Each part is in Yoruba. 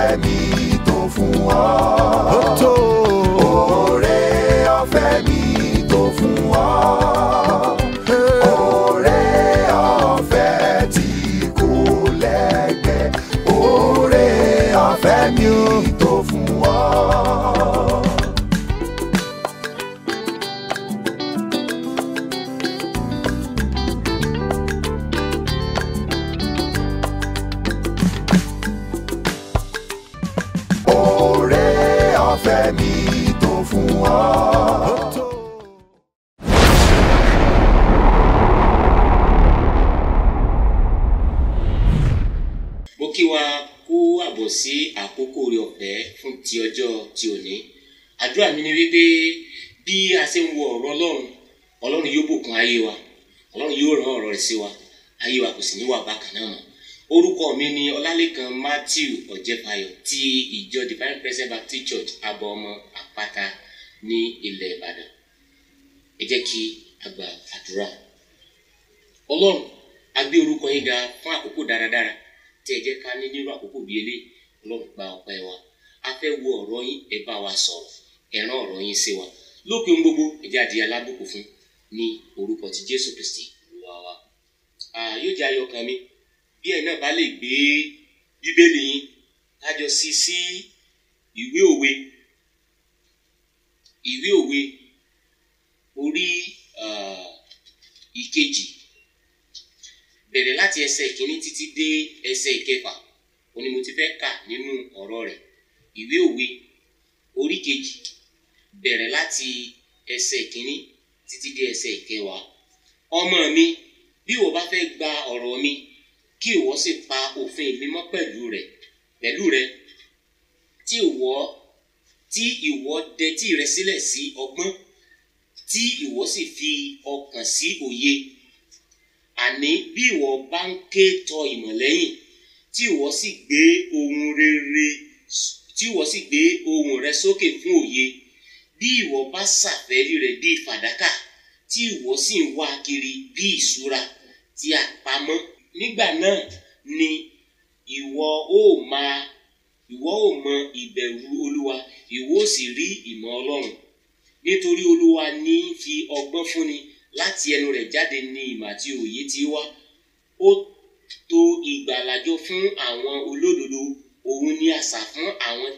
Ọ̀fẹ́ mi tó fún ọ. Ó tó. Oore ọ̀fẹ́ mi tó fún ọ. Oore ọ̀fẹ́ tí kò lẹ́gbẹ́. Oore ọ̀fẹ́ mi tó fún ọ. Oore ọ̀fẹ́ mi tó fún ọ. Ó tó. Mo kí wa kú àbọ̀ sí àkókò oore ọ̀fẹ́ fún ti ọjọ́ ti òní. Àdúrà mi ni wípé bí a ṣe ń wo ọ̀rọ̀ Ọlọ́run, Ọlọ́run yóò bùkún ayé wa, Ọlọ́run yóò rán ọ̀rọ̀ rẹ̀ sí wa, ayé wa kò sì ní wà bákan náà mọ́. Orúkọ mi ni Ọlálékan Matthew Ọ̀jẹ̀fayọ̀ ti ìjọ Divine Presence Baptist Church Abọ́ọmọ Àpáta ní ilẹ̀ Ìbàdàn. Ẹ jẹ́ kí a gba àdúrà. Ọlọ́run, a gbé orúkọ yín ga fún àkókò dáradára tí ẹ jẹ́ ká ní nírú àkókò bíi eléyìí. Ọlọ́run, gba ọpẹ́ wa. A fẹ́ wo ọ̀rọ̀ yín, ẹ bá wa sọ̀rọ̀, ẹ rán ọ̀rọ̀ yín sí wa. Lópin ohun gbogbo, ẹ jẹ́ á di alábùkún fún ní orúkọ ti Jésù Kristi Olúwa wa. Yóò jẹ́ ayọ̀ kan mi bí ẹ náà bá lè gbé Bíbélì yín kájọ sí sí ìwé òwe, ìwé òwe orí ìkejì, bẹ̀rẹ̀ láti ẹsẹ̀ ìkíní títí dé ẹsẹ̀ ìkẹfà, òun ni mo ti fẹ́ kà nínú ọ̀rọ̀ rẹ̀. Ìwé òwe orí kejì, bẹ̀rẹ̀ láti ẹsẹ̀ ìkíní títí dé ẹsẹ̀ ìkẹwàá. Ọmọ mi, bí ìwọ bá fẹ́ gba ọ̀rọ̀ mi, kí ìwọ sì pa òfin mi mọ́ pẹ̀lú rẹ, tí ìwọ dẹtí rẹ sílẹ̀ sí ọgbọ́n, tí ìwọ sì fi ọkàn sí òye. Àní bí ìwọ bá ń ké tọ ìmọ̀ lẹ́yìn, tí ìwọ sì gbé ohùn rere, tí ìwọ sì gbé ohùn rẹ sókè fún òye, bí ìwọ bá ṣàfẹ́rí rẹ̀ bí fàdákà, tí ìwọ sì ń wá kiri bí ìṣúra tí a pamọ́, nígbà náà ni ìwọ ó mọ ìbẹ̀rù Olúwa, ìwọ ó sì rí ìmọ̀ Ọlọ́run. Nítorí Olúwa ní í fi ọgbọ́n fúnni, láti ẹnu rẹ̀ jáde ní ìmọ̀ àti òye tí wá. Ó tó ìgbàlàjọ fún àwọn olódodo, òun ni asà fún àwọn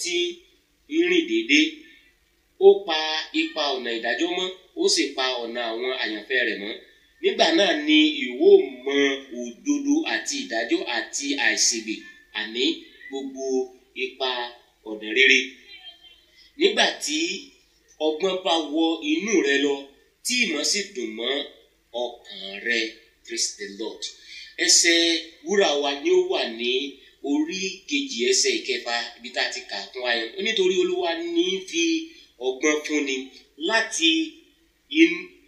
tí ń rìn déédé. Ó pa ipa ọ̀nà ìdájọ́ mọ́, ó sì pa ọ̀nà àwọn àyànfẹ́ rẹ̀ mọ́. Nígbà náà ni ìwọ ó mọ òdodo àti ìdájọ́ àti àìṣègbè, àní gbogbo ipa ọ̀nà rere. Nígbà tí ọgbọ́n bá wọ inú rẹ lọ, tí ìmọ̀ sì dùn mọ́ ọkàn rẹ. Praise the Lord. Ẹsẹ̀ wúrà wa ni ó wà ní orí kejì ẹsẹ̀ ìkẹfà ibi tá a ti kà fún wa yẹn. Nítorí Olúwa ní í fi ọgbọ́n fúnni,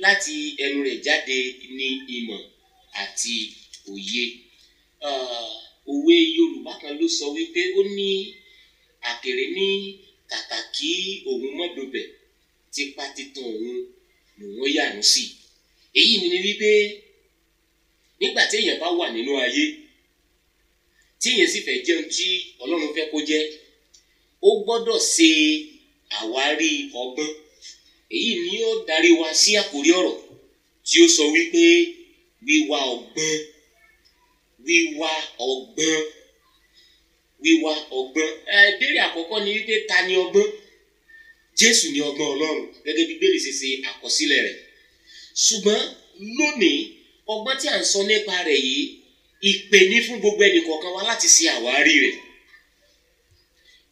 láti ẹnu rẹ̀ jáde ní ìmọ̀ àti òye. Òwe Yorùbá kan ló sọ wípé ó ní àkèré ní kàkà kí òun mọ́ dobẹ̀, tipa titan òun lòun yànú sí. Èyí ni wípé nígbà tí èèyàn bá wà nínú ayé, tí èèyàn sì fẹ́ jẹun tí Ọlọ́run fẹ́ kó jẹ́, ó gbọ́dọ̀ ṣe àwárí ọgbọ́n. Èyí ni ó darí wa sí àkórí ọ̀rọ̀ tí ó sọ wípé wíwá ọgbọ́n, wíwá ọgbọ́n, wíwá ọgbọ́n. Ìbéèrè àkọ́kọ́ ni wípé ta ni ọgbọ́n? Jésù ni ọgbọ́n Ọlọ́run gẹ́gẹ́ bí Bíbélì ṣe ṣe àkọsílẹ̀ rẹ̀. Ṣùgbọ́n lónìí, ọgbọ́n tí à ń sọ nípa rẹ̀ yìí, ìpè ní fún gbogbo ẹnì kọ̀ọ̀kan wa láti ṣe àwárí rẹ̀.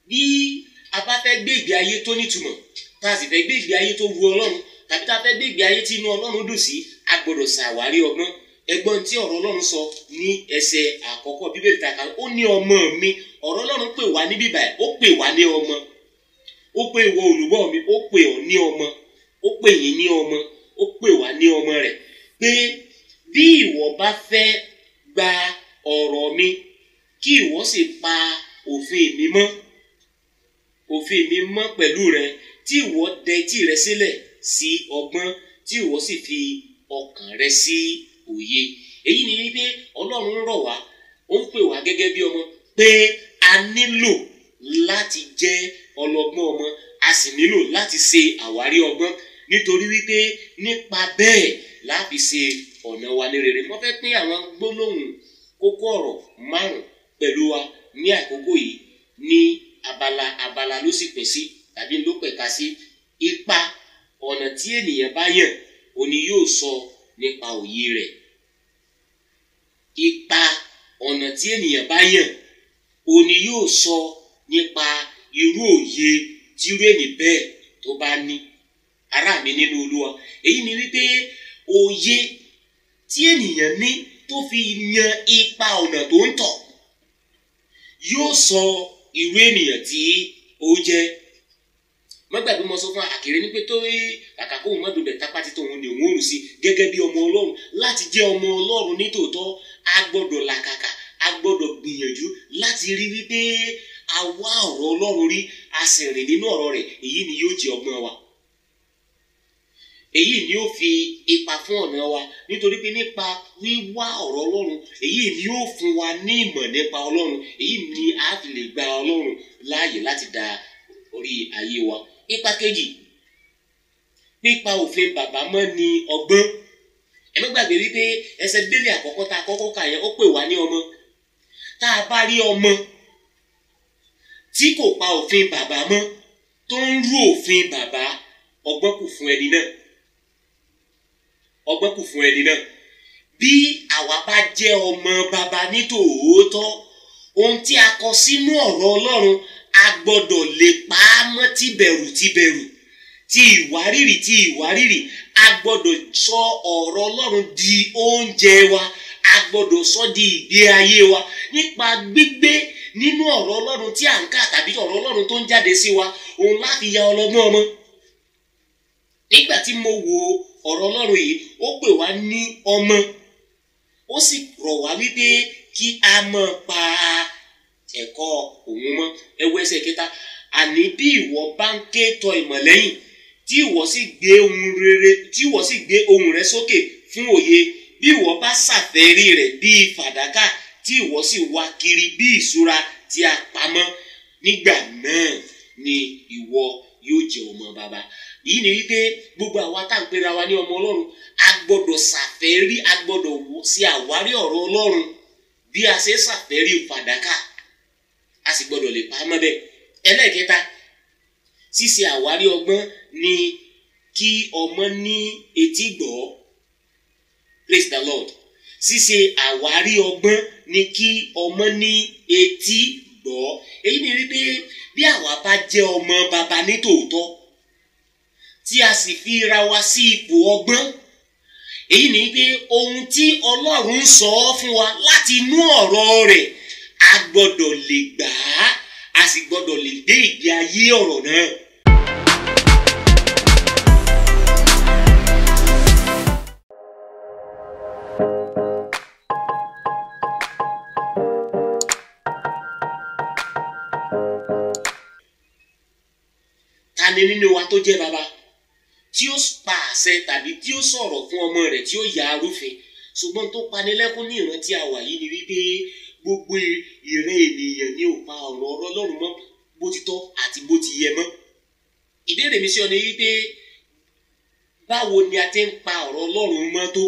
Bí a bá fẹ́ gbé ìgbé ayé tó nítumọ̀, tá a sì fẹ́ gbé ìgbé ayé tó wu Ọlọ́run, tàbí tá a fẹ́ gbé ìgbé ayé tí inú Ọlọ́run dùn sí, a gbọ́dọ̀ ṣàwárí ọgbọ́n. Ẹgbọ́n tí ọ̀rọ̀ Ọlọ́run sọ ní ẹsẹ̀ àkọ́kọ́ Bíbélì ta kan, ó ní ọmọ mi. Ọ̀rọ̀ Ọlọ́run pè wá ní bíbá ẹ̀, ó pè wá ní ọmọ. Ó pè ìwọ olùgbọ́ mi, ó pè ọ́ ní ọmọ, ó pè yín ní ọmọ, ó pè wá ní ọmọ rẹ̀. Pé bí ìwọ bá fẹ́ gba ọ̀rọ̀ mi, kí ìwọ sì pa òfin mi mọ́, òfin mi mọ́ pẹ̀lú rẹ, tí ìwọ dẹ etí rẹ sílẹ̀ sí ọgbọ́n, tí ìwọ sì fi ọkàn rẹ sí òye. Èyí ni wípé Ọlọ́run rọ̀ wá, ó ń pè wá gẹ́gẹ́ bí ọmọ. pé a nílò láti jẹ́ ọlọ́gbọ́n ọmọ, a sì nílò láti ṣe àwárí ọgbọ́n, nítorí wípé nípa bẹ́ẹ̀ la fi ṣe ọ̀nà wa ní rere. Mo fẹ́ pín àwọn gbólóhùn kókó ọ̀rọ̀ 5 pẹ̀lú wa ní àkókò yìí, ní abala abala ló sì pín sí tàbí ló pẹ̀ka sí. Ipa ọ̀nà tí ènìyàn bá yàn òní yóò sọ nípa òye rẹ̀. Ipa ọ̀nà tí ènìyàn bá yàn òní yóò sọ nípa irú òye tí irú ẹni bẹ́ẹ̀ tó bá ní. Ará mi nínú Olúwa, èyí ni wípé òye tí ènìyàn ní tó fi yan ipa ọ̀nà tó ń tọ̀ yóò sọ irú ènìyàn tí ó jẹ́. Má gbàgbé mo sọ fún Àkèré ní pé tó rí kàkà kóun má dòbẹ̀ tápá tí tòun ni òun ò rù sí gẹ́gẹ́ bí ọmọ Ọlọ́run. Láti jẹ́ ọmọ Ọlọ́run nítòótọ́, a gbọ́dọ̀ làkàkà, a gbọ́dọ̀ gbìyànjú láti rí wípé a wá ọ̀rọ̀ Ọlọ́run rí, a sì rìn nínú ọ̀rọ̀ rẹ̀. Èyí ni yóò jẹ́ ọgbọ́n wa, èyí ni ó fi ipa fún ọ̀nà wa, nítorí pé nípa wíwá ọ̀rọ̀ Ọlọ́run, èyí ni ó fún wa ní ìmọ̀ nípa Ọlọ́run, èyí ni a fi lè gba Ọlọ́run láàyè láti da orí ayé wa. Ipa kejì, pípa òfin bàbá mọ́ ni ọgbọ́n. Ẹ má gbàgbé wípé ẹsẹ̀ Bíbélì àkọ́kọ́ tá a kọ́kọ́ kà yẹn, ó pè wá ní ọmọ. Tá a bá rí ọmọ tí kò pa òfin bàbá mọ́, tó ń rú òfin bàbá, ọgbọ́n kù fún ẹni náà. Ọgbọ́n kù fún ẹni náà. Bí àwa bá jẹ́ ọmọ bàbá nítòótọ́, ohun tí a kọ sínú ọ̀rọ̀ Ọlọ́run a gbọ́dọ̀ lè pa á mọ́ tìbẹ̀rù tìbẹ̀rù, ti ìwárìrì ti ìwárìrì. A gbọ́dọ̀ sọ ọ̀rọ̀ Ọlọ́run di oúnjẹ wa, a gbọ́dọ̀ sọ di ìgbé ayé wa nípa gbígbé nínú ọ̀rọ̀ Ọlọ́run tí à ń kà tàbí ọ̀rọ̀ Ọlọ́run tó ń jáde sí wa, òun láti ya ọlọ́gbọ́n ọmọ. Nígbà tí mo wo ọ̀rọ̀ Ọlọ́run yìí, ó pè wá ní ọmọ, ó sì rọ̀ wá wípé kí a máa pa ẹ̀kọ́ òun mọ́. Ẹ wo ẹsẹ̀ kẹta, àní bí ìwọ bá ń ké tọ ìmọ̀ lẹ́yìn, tí ìwọ sì gbé ohùn rere, tí ìwọ sì gbé ohùn rẹ sókè fún òye, bí ìwọ bá ṣàfẹ́rí rẹ̀ bíi fàdákà, tí ìwọ sì wá kiri bí ìṣúra tí a pamọ́, nígbà náà ni ìwọ yóò jẹ́ ọmọ bàbá. Yìí ni wípé gbogbo àwa tá à ń pera wa ní ọmọ Ọlọ́run, a gbọ́dọ̀ ṣàfẹ́rí, a gbọ́dọ̀ ṣe àwárí ọ̀rọ̀ Ọlọ́run bí a ṣe ṣàfẹ́rí fàdákà, a sì gbọ́dọ̀ lè pa á mọ́ bẹ́ẹ̀. Ẹlẹ́ẹ̀kẹta, ṣíṣe àwárí ọgbọ́n ni kí ọmọ ní etí gbọ́. Praise the Lord. Ṣíṣe àwárí ọgbọ́n ni kí ọmọ ní etí gbọ́. Èyí ni wípé bí àwa bá jẹ́ ọmọ bàbá nítòótọ́, tí a sì fi ra wa sí ipò ọgbọ́n, èyí ni wípé ohun tí Ọlọ́run ń sọ fún wa láti inú ọ̀rọ̀ rẹ̀, a gbọ́dọ̀ lè gbà á, a sì gbọ́dọ̀ lè gbé ìgbé ayé ọ̀rọ̀ náà. Ta ni nínú wa tó jẹ́ bàbá tí ó pa àṣẹ tàbí tí ó sọ̀rọ̀ fún ọmọ rẹ̀ tí ó ya arúfin? Ṣùgbọ́n tó panilẹ́kún ní ìran tí a wà yìí ni wípé gbogbo ìran ènìyàn ni ò pa ọ̀rọ̀ Ọlọ́run mọ́ bó ti tọ́ àti bó ti yẹ mọ́. Ìbéèrè mi sí ọ ni wípé báwo ni a ti ń pa ọ̀rọ̀ Ọlọ́run mọ́ tó?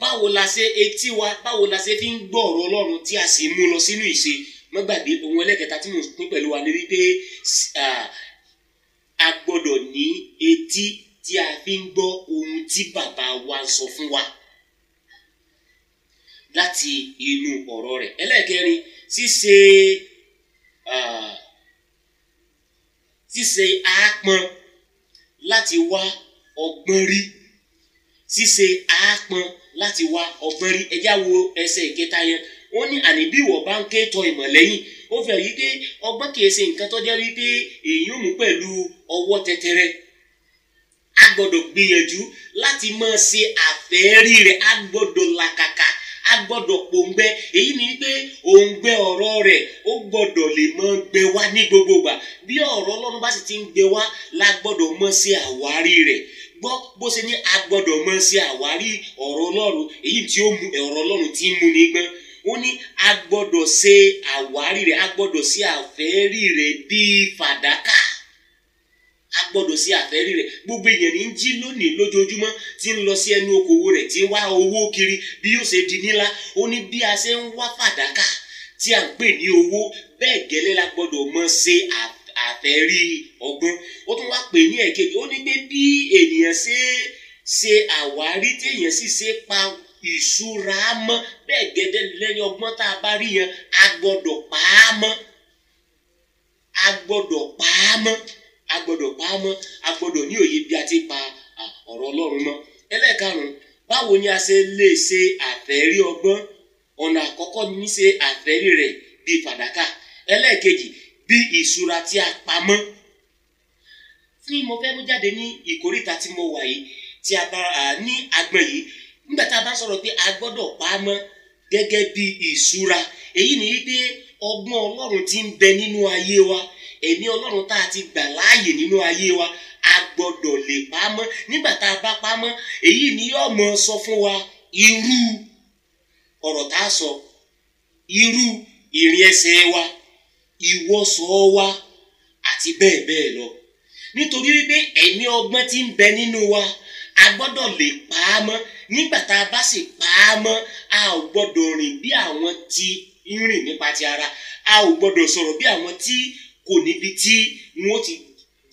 Báwo la ṣe etí wa, báwo la ṣe fi ń gbọ́ ọ̀rọ̀ Ọlọ́run tí a sì mú lọ sínú ìṣe? Má gbàgbé ohun ẹlẹ́kẹta tí mo pín pẹ̀lú wa ni wípé a gbọ́dọ̀ ní etí tí a fi ń gbọ́ ohun tí bàbá wa ń sọ fún wa láti inú ọ̀rọ̀ rẹ̀. Ẹlẹ́ẹ̀kẹrin, ṣíṣe àápọn láti wá ọgbọ́n rí. Ṣíṣe àápọn láti wá ọgbọ́n rí. Ẹ já wo ẹsẹ̀ ìkẹta yẹn. Ó ní àní bí ìwọ bá ń ké tọ ìmọ̀ lẹ́yìn. Ó fẹ́ rí pé ọgbọ́n kìí ṣe nǹkan tó jẹ́ wípé èyí ò mú pẹ̀lú ọwọ́ tẹtẹrẹ. A gbọ́dọ̀ gbìyànjú láti máa ṣe àfẹ́rí rẹ̀, a gbọ́dọ̀ làkàkà, a gbọ́dọ̀ pòǹgbẹ. Èyí ni pé òǹgbẹ ọ̀rọ̀ rẹ̀ ó gbọ́dọ̀ lè máa gbẹ wá ní gbogbo ìgbà. Bí ọ̀rọ̀ Ọlọ́run bá sì ti ń gbẹ wá, la gbọ́dọ̀ máa ṣe àwárí rẹ̀. Gbọ́ bó ṣe ní a gbọ́dọ̀ máa ṣe àwárí ọ̀rọ̀ Ọlọ́run, èyí tí ó mú ọ̀rọ̀ Ọlọ́run tí ń mú ní gbọ́n. Ó ní a gbọ́dọ̀ ṣe àwárí rẹ̀, a gbọ́dọ̀ ṣe àfẹ́rí rẹ̀ bíi fàdákà. A gbọ́dọ̀ ṣe àfẹ́rí rẹ̀. Gbogbo èèyàn ní ń jí lónìí lójoojúmọ́ tí ń lọ sí ẹnu okòwò rẹ̀, tí ń wá owó kiri bí yóò ṣe di nílá. Ó ní bí a ṣe ń wá fàdákà tí à ń pè ní owó, bẹ́ẹ̀ gẹ́lẹ́ la gbọ́dọ̀ mọ̀ ṣe àfẹ́rí ọgbọ́n. Ó tún wá pè ní ẹ̀kejì, ó ní pé bí ènìyàn ṣe ṣe àwárí téèyàn sì ṣe pa ìṣúra mọ́, bẹ́ẹ̀ gẹ́gẹ́ lẹ́yìn ọgbọ́n tá a bá rí yẹn, a gbọ́dọ̀ pa á mọ́, a gbọ́dọ̀ pa á mọ́, a gbọ́dọ̀ pa á mọ́, a gbọ́dọ̀ ní òye bí a ti pa ọ̀rọ̀ Ọlọ́run mọ́. Ẹlẹ́ẹ̀karùn-ún, báwo ni a ṣe lè ṣe àfẹ́rí ọgbọ́n? Ọ̀nà àkọ́kọ́ ní ṣe àfẹ́rí rẹ̀ bíi fàdákà. Ẹlẹ́ẹ̀kejì, bí ìṣúra tí a pa mọ́. Tí mo fẹ́ mú jáde ní ìkóríta tí mo wà yìí, tí a bá ní agbọ̀n yìí, nígbà tá a bá sọ̀rọ̀ pé a gbọ́dọ̀ pa á mọ́ gẹ́gẹ́ bí ìṣúra, èyí ni wípé ọgbọ́n Ọlọ́run tí ń bẹ nínú ayé wa, ẹ̀mí Ọlọ́run tá a ti gbà láàyè nínú ayé wa, a gbọ́dọ̀ lè pa á mọ́. Nígbà tá a bá pa á mọ́, èyí ni yóò mọ sọ fún wa irú ọ̀rọ̀ tá a sọ, irú ìrìn ẹsẹ̀ wa, ìwọṣọ wa àti bẹ́ẹ̀ bẹ́ẹ̀ lọ. Nítorí wípé ẹ̀mí ọgbọ́n tí ń bẹ nínú wa, a gbọ́dọ̀ lè pa á mọ́. Nígbà tá a bá sì pa á mọ́, a ò gbọ́dọ̀ rìn bí àwọn tí ń rìn nípa ti ara, a ò gbọ́dọ̀ sọ̀rọ̀ bí àwọn tí kò níbi tí wọ́n ti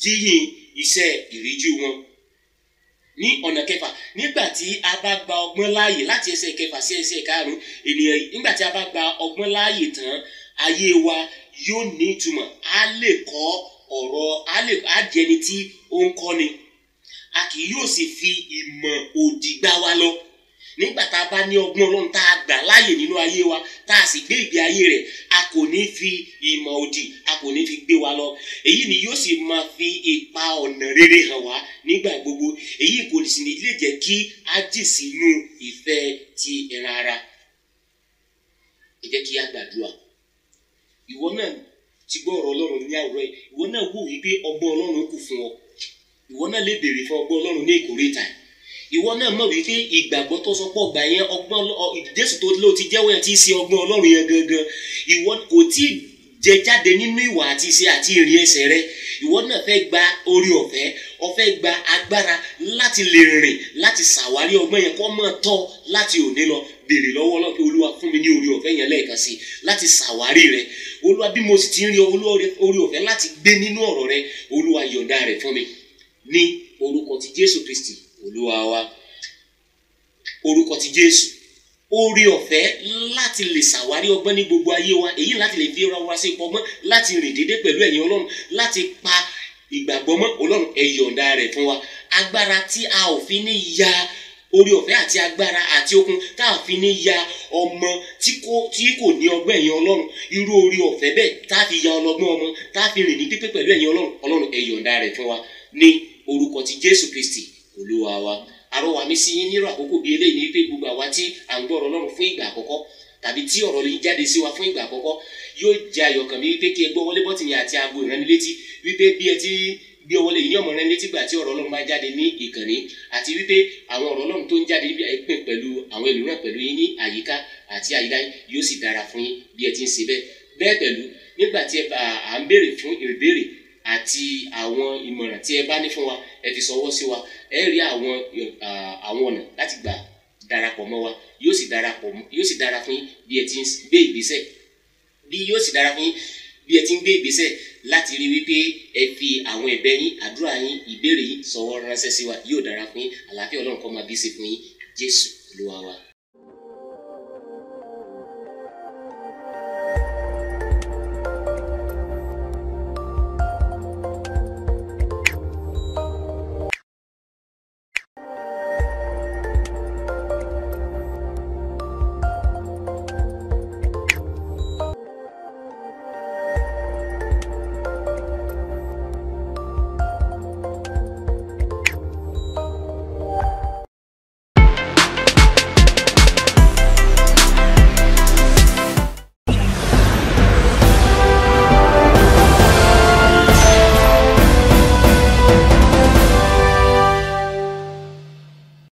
jíyìn iṣẹ́ ìríjú wọn. Ní ọ̀nà kẹfà, nígbà tí a bá gba ọgbọ́n láàyè láti ẹsẹ̀ kẹfà sí ẹsẹ̀ karùn-ún, ènìyàn nígbà tí a bá gba ọgbọ́n láàyè tán, ayé wa yóò ní ìtumọ̀, a lè kọ́ ọ̀rọ̀, á jẹni tí ó ń kọ́ni, a kì yóò sì fi ìmọ̀ òdì gbá wa lọ. Nígbà tá a bá ní ọgbọ́n Ọlọ́run tá a gbà láàyè nínú ayé wa, tá a sì gbé ìgbé ayé rẹ̀, a kò ní fi ìmọ̀ òdì, a kò ní fi gbé wa lọ. Èyí ni yóò sì máa fi ipa ọ̀nà rere hàn wá nígbà gbogbo. Èyí kò sì ní lè jẹ́ kí a jì sínú ìfẹ́ ti ẹran ara. Ẹ jẹ́ kí a gbàdúrà. Ìwọ náà ti gbọ́ ọ̀rọ̀ Ọlọ́run ní àwòrán yìí. Ìwọ náà wò wípé ọgbọ́n Ọlọ́run kù fún ọ. Ìwọ náà lè béèrè fún ọgbọ́n Ọlọ́run ní ìkórìtà. Ìwọ náà mọ̀ wípé ìgbàgbọ́ tó sọ pọ̀ gbà yẹn, ọgbọ́n Jésù tó ló ti jẹ́wọ́ yẹn tí í ṣe ọgbọ́n Ọlọ́run yẹn gangan, ìwọ kò tí ì jẹ jáde nínú ìwà àti iṣẹ́ àti ìrìn ẹsẹ̀ rẹ. Ìwọ náà fẹ́ gba orí ọ̀fẹ́, ó fẹ́ gba agbára láti lè rìn, láti ṣàwárí ọgbọ́n yẹn kó mọ̀ tọ́ láti òní lọ. Béèrè lọ́wọ́ Ọlọ́run pé Olúwa fún mi ní orí ọ̀fẹ́ yẹn lẹ́ẹ̀kan sí láti ṣàwárí rẹ. Olúwa, bí mo sì ti ń rí orí ọ̀fẹ́ láti gbé nínú ọ̀rọ̀ rẹ, Olúwa yọ̀ǹda rẹ̀ fún mi ní orúkọ ti Jésù Kristi Olúwa wa. Orúkọ ti Jésù. Orí ọ̀fẹ́ láti lè ṣàwárí ọgbọ́n ní gbogbo ayé wa, èyí láti lè fi ra wa sí ipò ọgbọ́n, láti rìn déédé pẹ̀lú ẹ̀yin Ọlọ́run, láti pa ìgbàgbọ́ mọ́ Ọlọ́run, ẹ yọ̀ǹda rẹ̀ fún wa. Agbára tí a ò fi ní ya orí ọ̀fẹ́ àti agbára àti okun tá a fi ní ya ọmọ tí kò ní ọgbọ́n ẹ̀yin Ọlọ́run, irú orí ọ̀fẹ́ bẹ́ẹ̀ tá a fi ya ọlọ́gbọ́n ọmọ, tá a fi rìn ní pípé pẹ̀lú ẹ̀yin Ọlọ́run, Ọlọ́run ẹ yọ̀ǹda rẹ̀ fún wa ní orúkọ ti Jésù Kristi Olúwa wa. Àrọwà mi sí yín nírò àkókò bíi eléyìí ní pé gbogbo àwa tí à ń gbọ́ ọ̀rọ̀ Ọlọ́run fún ìgbà àkọ́kọ́ tàbí tí ọ̀rọ̀ yìí jáde sí wa fún ìgbà àkọ́kọ́, yóò jẹ́ ayọ̀kàn mi wípé kí ẹ gbọ́ wọlé bọ́tìnì àti aago ìránnilétí wípé bí ẹ ti gbé wọlé yìí ní ọmọ ìránnilétí gbà tí ọ̀rọ̀ Ọlọ́run bá jáde ní ìkànnì, àti wípé àwọn ọ̀rọ̀ Ọlọ́run tó ń jáde níbi ẹ pín pẹ̀lú àwọn ẹlòmíràn pẹ̀lú yín ní àyíká àti àyíká yóò sì dára fún yín bí ẹ ti ń ṣe bẹ́ẹ̀. Bẹ́ẹ̀ pẹ̀lú nígbà tí ẹ bá à ń béèrè fún ìbéèrè àti àwọn ìmọ̀ràn tí ẹ bá ní fún wa, ẹ fi ṣọwọ́ sí wa, ẹ rí àwọn ọ̀nà láti gbà darapọ̀ mọ́ wa, yóò sì dára fún yín bí ẹ ti ń gbé ìgbésẹ̀, bí yóò sì dára fún yín bí ẹ ti ń gbé ìgbésẹ̀ láti rí wípé ẹ fi àwọn ẹ̀bẹ̀ yín, àdúrà yín, ìbéèrè yín ṣọwọ́ ránṣẹ́ sí wa, yóò dára fún yín. Àlàáfíà Ọlọ́run kó máa bí sí fún yín. Jésù Olúwa wa.